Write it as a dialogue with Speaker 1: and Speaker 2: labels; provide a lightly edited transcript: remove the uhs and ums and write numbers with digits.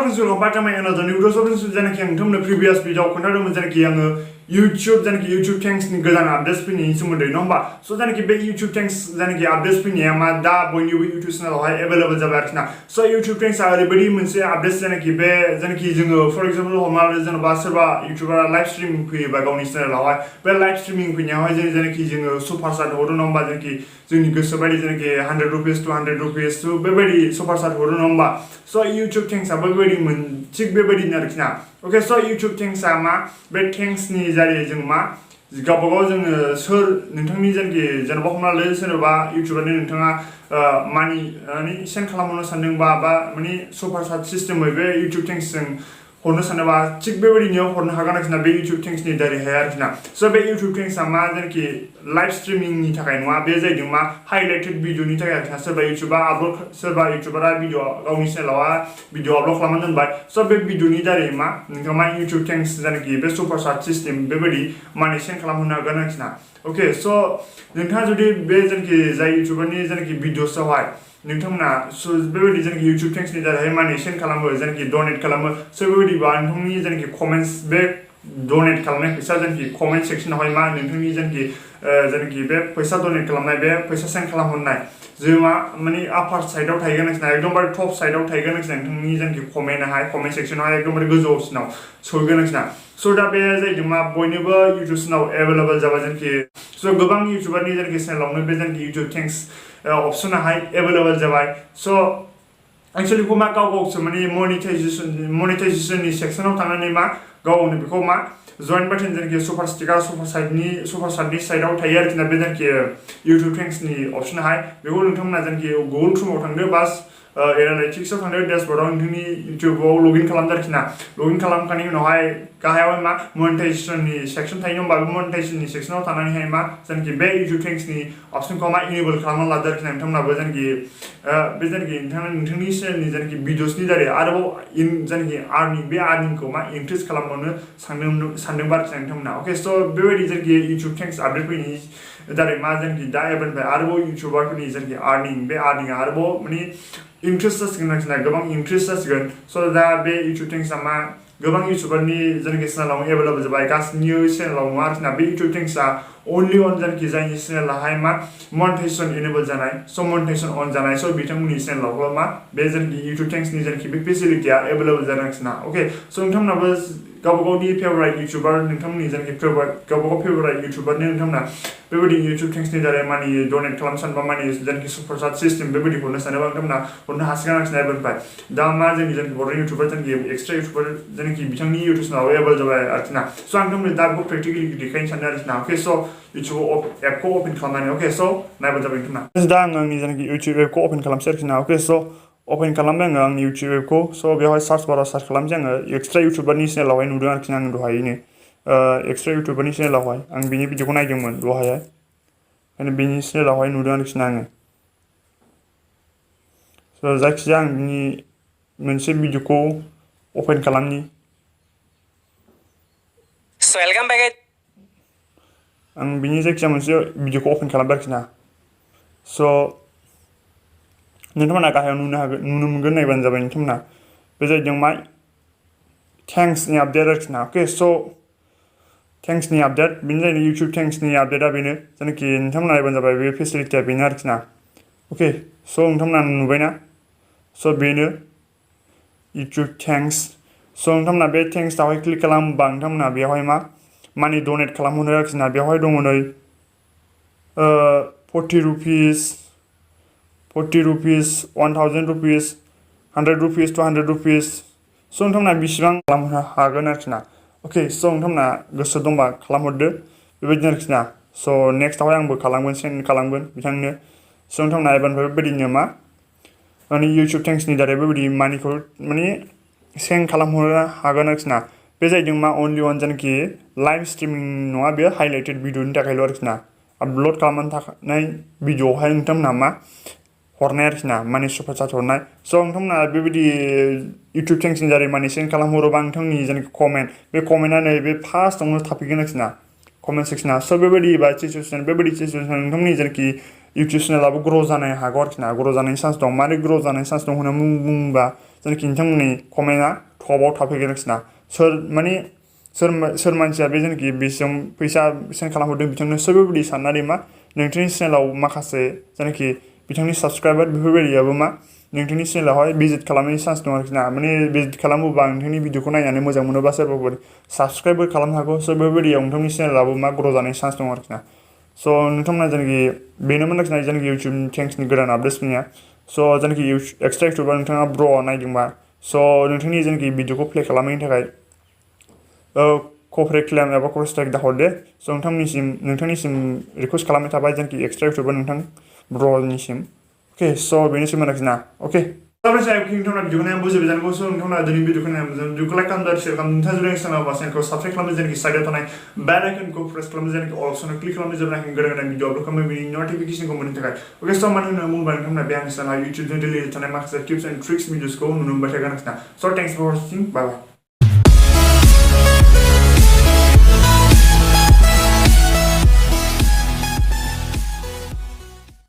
Speaker 1: friends by time another new video friends जानाखि आं नोंथांमोननो previous video खोन्थादोंमोन जानाखि आङो YouTube थेंक्सनि गोदान आपडेट्स फैनायनि सोमोन्दै नङा होमबा स' जानाखि बे YouTube थेंक्स जानाखि आपडेट्स फैनाया मा दा बयनिबो YouTube चेनेलावहाय एभेलेबल जाबाय आरोखि ना स' YouTube थेंक्सआ ओरैबायदि मोनसे आपडेट्स जानाखि बे जानाखि जोङो फर एग्जाम्पल हमना ला जेनेबा सोरबा इउटुबारा लाइभ स्ट्रिमिं फैयोबा गावनि चेनेलावहाय बे लाइभ स्ट्रिमिं फैनायावहाय जों जानाखि जोङो सुपार चाट हरो नङा होमबा जानाखि जोंनि गोसो बायदि जानाखि 100 रुपिस 200 रुपिस बेबायदि सुपार चाट हरो नङा होमबा स' YouTube थेंक्सआबो बेबायदिमोन थिग बेबायदिनो आरोखि ना अके स' YouTube थेंक्सआ मा बे थेंक्सनि जारै जों मा गावबागाव जोङो सोर नोंथांनि जानाखि जेनेबा हमना ला सोरबा इउटुबारनि नोंथाङा मानि सेन्ड खालामनो सानदोंबा बा माने सुपार चाट सिस्टेमै बे YouTube थेंक्सजों हरनो सानोबा थिग बेबायदिनो हरनो हागोन आरोखि ना बे YouTube थेंक्सनि दारैहाय आरोखि ना स' बे YouTube थेंक्सआ मा जानाखि लाइभ स्ट्रिमिंनि थाखाय नङा बे जाहैदों मा हाइलाइटेड भिडिअनि थाखाय आरोखि ना सोरबा इउटुबारा भिडिअ गावनि चेनेलावहाय भिडिअ आपल'ड खालामनानै दोनबाय स' बे भिडिअनि दारै मा नोंथाङा मा YouTube थेंक्स जानाखि बे सुपार चाट सिस्टेम बेबायदि मानि सेन्ड खालामहरनो हागोन आरोखि ना अके स' नोंथाङा जुदि बे जानाखि जाय इउटुबारनि जानाखि भिडिअसआवहाय नोंथांमोना बेबायदि जानाखि YouTube थेंक्सनि दारैहाय मानि सेन्ड खालामो जानाखि डनेट खालामो स' बेबायदिबा नोंथांनि जानाखि कमेन्ट्स बे डनेट खालामनाय फैसा जानाखि कमेन्ट सेक्सनावहाय मा नोंथांनि जानाखि बे फैसा डनेट खालामनाय बे फैसा सेन्ड खालामहरनाय जोंहा माने आपार साइडआव थाहैगोन आरोखि ना एकदमबारे टप साइडआव थाहैगोन आरोखि ना नोंथांनि जानाखि कमेन्ट सेक्सनावहाय एकदमबारे गोजौसिनाव सहैगोन आरोखि ना स' दा बे जाहैदों मा बयनिबो इउटुब चेनेलाव एभेलेबल जाबाय जानाखि स' गोबां इउटुबारनि जानाखि चेनेलावनो बे जानाखि YouTube थेंक्स अपसनाहाय एभेलेबल जाबाय स' एक्चुअलि मा गावसो माने मनिटाइजेसननि सेक्सनाव थांनानै मा गावनो बेखौ मा जइन बाटन जानाखि सुपार चाटनि साइडआव थायो आरोखि ना बे जानाखि YouTube थेंक्सनि अपसनाहाय बेखौ नोंथांमोना जानाखि गुगोल क्रोमआव थांदो बास एनालाइटिक्सआव थांदो डेशबर्डआव नोंथांनि इउटुबाव लगइन खालामदो आरोखि ना लगइन खालामखांनायनि उनावहाय गाहायावहाय मा मनिटाइजेसननि सेक्सन थायो होमबा बे मनिटाइजेसननि सेक्सनाव थानानैहाय मा जानाखि बे YouTube थेंक्सनि अपसनखौ मा इनेबल खालामना लादो आरोखि ना नोंथांमोनाबो जानाखि बे जानाखि नोंथांनि चेनेलनि जानाखि भिडिअसनि दारै आरोबाव जानाखि बे आर्निंखौ मा इनक्रिज खालामबावनो सानदोंबा आरोखि ना नोंथांमोना अके स' बेबायदि जानाखि YouTube थेंक्स आपडेट फैनायनि दारै मा जानाखि दा एबारनिफ्राय आरोबाव इउटुबारफोरनि जानाखि बे आर्निंआ आरोबाव माने इनक्रिज जासिगोन आरोखि ना गोबां इनक्रिज जासिगोन स' दा बे YouTube थेंक्सआ मा गोबां इउटुबारनि जानाखि चेनेलाव एभेलेबल जाबाय गासिनि चेनेलाव नङा आरोखि ना बे YouTube थेंक्सआ अनलि अन जानाखि जायनि चेनेलाहाय मा मनिटाइजेसन इनेबल जानाय स' मनिटाइजेसन अन जानाय स' बिथांमोननि चेनेलावल' मा बे जानाखि YouTube थेंक्सनि जानाखि बे फेसिलिटिया एभेलेबल जादों आरोखि ना अके स' नोंथांमोनाबो गावबागावनि फेभरेट इउटुबार नोंथांमोननि जानाखि गावबागाव फेभरेट इउटुबारनि नोंथांमोना बेबायदि YouTube थेंक्सनि दारै मानि डनेट खालामनो सानबा मानि जानाखि सुपार चाट सिस्टेम बेबायदि हरनो सानोबा नोंथांमोना हरनो हासिगोन आरोखि ना एबारनिफ्राय दा मा जोंनि जानाखि बर' इउटुबार जानाखि एक्सट्रा इउटुबार जानाखि बिथांनि इउटुब चेनेलाव एभेलेबल जाबाय आरोखि ना स' आं नोंथांमोन दा बेखौ प्रेक्टिकेलि देखायनो सानदों आरोखि ना अके स' इउटुब एपखौ अपेन खालामनानै अके स' नायबानो जाबाय नोंथांना दा आं आंनि जानाखि इउटुब एपखौ अपेन खालामसै आरोखि ना अके स' अपेन खालामबाय आङो आंनि इउटुब एपखौ स' बेवहाय सार्च बाराव सार्च खालामसै आङो एक्सट्रा इउटुबारनि चेनेलावहाय नुदों आरोखि ना आं दहायनो एक्सट्रा इउटुबारनि चेनेलावहाय आं बिनि भिडिअखौ नायदोंमोन दहाय ओंखायनो बिनि चेनेलावहाय नुदों आरोखि ना आङो स' जायखिजाया आं बिनि मोनसे भिडिअखौ अपेन खालामनि आं बिनि जायखिजाया मोनसे भिडिअखौ अपेन खालामबाय आरोखि ना स' नोंथांमोना गाहायाव नुनो मोनगोन नायबानो जाबाय नोंथांमोना बे जाहैदों मा थेंक्सनि आपडेट आरोखि ना अके स' थेंक्सनि आपडेट बेनो जाहैदों YouTube थेंक्सनि आपडेटआ बेनो जायनाखि नोंथांमोना नायबानो जाबाय बे फेसिलिटिया बेनो आरोखि ना अके स' नोंथांमोना नुबायना स' बेनो YouTube थेंक्स स' नोंथांमोना बे थेंक्सआवहाय क्लिक खालामोबा नोंथांमोना बेवहाय मा मानि डनेट खालामहरो आरोखि ना बेवहाय दङ नै 40 रुपिस 1000 रुपिस 100 रुपिस 200 रुपिस स' नोंथांमोना बेसेबां खालामनो हागोन आरोखि ना अके स' नोंथांमोना गोसो दंबा खालामहरदो बेबायदिनो आरोखि ना स' नेक्स्टआवहाय आंबो खालामगोन सेन्ड खालामगोन बिथांनो स' नोंथांमोना एबारनिफ्राय बेबायदिनो मा माने YouTube थेंक्सनि दारै बेबायदि मानिखौ माने सेन्ड खालामहरनो हागोन आरोखि ना बे जाहैदों मा अनलि अन जायनाखि लाइभ स्ट्रिमिं नङा बेयो हाइलाइटेड भिडिअनि थाखायल' आरोखि ना आपल'ड खालामनो थाखाय भिडिअआवहाय नोंथांमोना मा हरनाय आरोखि ना माने सुपार चाट हरनाय स' नोंथांमोना बेबायदि YouTube थेंक्सनि दारै माने सेन्ड खालामहरोबा नोंथांनि जायनाखि कमेन्ट बे कमेन्टआ नैबे फार्स्टआवनो थाफैगोन आरोखि ना कमेन्ट सेक्सना स' बेबायदि सिचुवेसन नोंथांमोननि जायनाखि YouTube चेनेलाबो ग्र' जानो हागौ आरोखि ना ग्र' जानायनि चान्स दं मारै ग्र' जानायनि चान्स दं होननानै बुङोबा जायनाखि नोंथांमोननि कमेन्टआ टपाव थाफैगोन आरोखि ना सोर मानसिया बे जेनाखि बेसेबां फैसा सेन्ड खालामहरदों बिथांनो सोरबायदि साननानै मा नोंथांनि चेनेलाव माखासे जायनाखि बिथांनि साबसक्राइबार बेफोरबायदियाबो मा नोंथांनि चेनेलावहाय भिजिट खालामनायनि चान्स दं आरोखि ना भिजिट खालामोबा नोंथांनि भिडिअखौ नायनानै मोजां मोनोबा सोरबाफोर साबसक्राइबबो खालामनो हागौ सोरबायदियाव नोंथांनि चेनेलाबो मा ग्र' जानायनि चान्स दं आरोखि ना स' नोंथांमोना जायनाखि बेनोमोन आरोखि ना जायनाखि इउटुब थेंक्सनि गोदान आपडेट्स फैनाया स' जायनाखि एक्सट्रा इउटुबार नोंथाङा ब्र' नायदोंबा स' नोंथांनि जायनाखि भिडिअखौ प्ले खालामनायनि थाखाय क'पारेट क्लेम एबा क'पारेट स्ट्राइक दाहरदो स' नोंथांनिसिम रिकुवेस्ट खालामनाय थाबाय जायनाखि एक्सट्रा इउटुबार नोंथां ब्र'निसिम अके स' बेनोसैमोन आरोखि ना अके नोंथांमोना भिडिअखौ नायनानै बुजिबाय जानांगौ स' नोंथांमोना दिनै भिडिअखौ नायनानै भिडिअखौ लाइक खालामदो शेयार खालामदो नोंथाङा जुदि चेनेलाव चेनेलखौ साबस्क्राइब खालामदो जायनाखि साइडआव थानाय बेल आइकनखौ प्रेस खालामदो जायनाखि अल अपसनाव क्लिक खालामदो जेब्ला आं गोदान गोदान भिडिअ आपल'ड खालामो बेनि नटिफिकेसनखौ मोननो थाखाय अके स' मानो होनना बुङोबा नोंथांमोना बे आंनि चेनेलाव इउटुबजों डेलि थानाय माखासे टिप्स एन्ड ट्रिक्स भिडिअसखौ नुनो मोनबाय थागोन आरोखि ना स' थेंक्स फर वाचिं बाय बाय